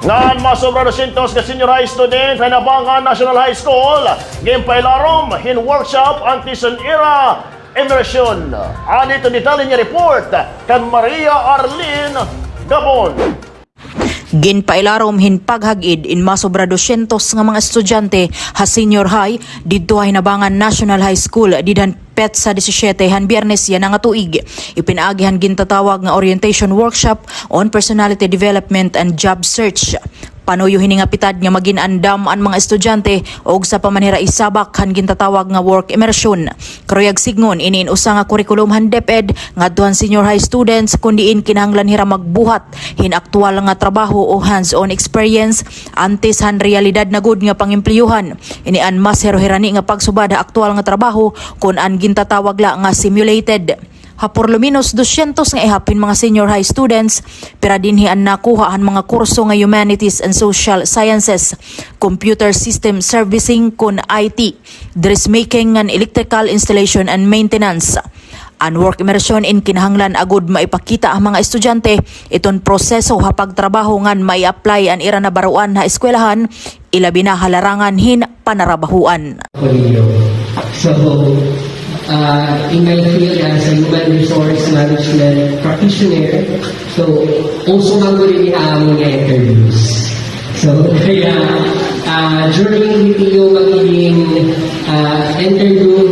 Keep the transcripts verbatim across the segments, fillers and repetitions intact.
Ngan masobra dosyentos ka senior high student han Hinabangan National High School ginpailarom hin workshop antes han ira immersion. Adi iton detalye nga report kan Maria Arlene Gabon. Ginpailarom hin paghag-id in masobra dosyentos nga mga estudyante ha senior high didto ha Hinabangan National High School dida han petsa disisiete han Biyernes yana nga tuig. Ipinaagi han gintatawag nga orientation workshop on personality development and job search. Panuyo hini nga pitad nga magin-andam an mga estudyante ug sa pa man hira isabak han gintatawag nga work immersion. Karuyag sidngon, ini in usa nga kurikulum han DepEd ngadto han senior high students, kun diin kinahanglan hira magbuhat hin aktuwal nga trabaho o hands-on experience antes han reyalidad na gud nga pangempleyuhan. Ini an mas hiro-hirani nga pagsubad ha aktuwal nga trabaho kun an gintatawag la nga simulated. Ha por lo menos dosyentos nga ihap hin mga senior high students, pira dinhi an nakuha han mga kurso nga humanities and social sciences, computer system servicing kun I T, dressmaking ngan electrical installation and maintenance. An work immersion in kinahanglan agud maipakita ha mga estudyante iton proseso ha pagtrabaho ngan mai-apply an ira nabaruan ha eskwelahan, ilabi na ha larangan hin panarabahoan. Ko ninyo. So, uh, in my field as a human resource management practitioner, so, uso man gud ini ha amon nga interviews. So, kaya, uh, during B P O magiging, uh, interview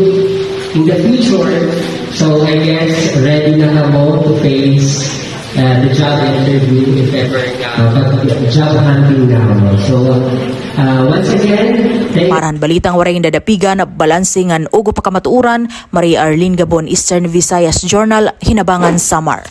in the future, so I guess ready na kamo to face, uh, the job interview if ever nga, uh, pag-, job hunting na kamo. So, uh, once again, thank Para han balitang waray dadapigan, balanse ngan ugop ha kamatuoran, Maria Arlene Gabon, Eastern Visayas Journal, Hinabangan, Samar.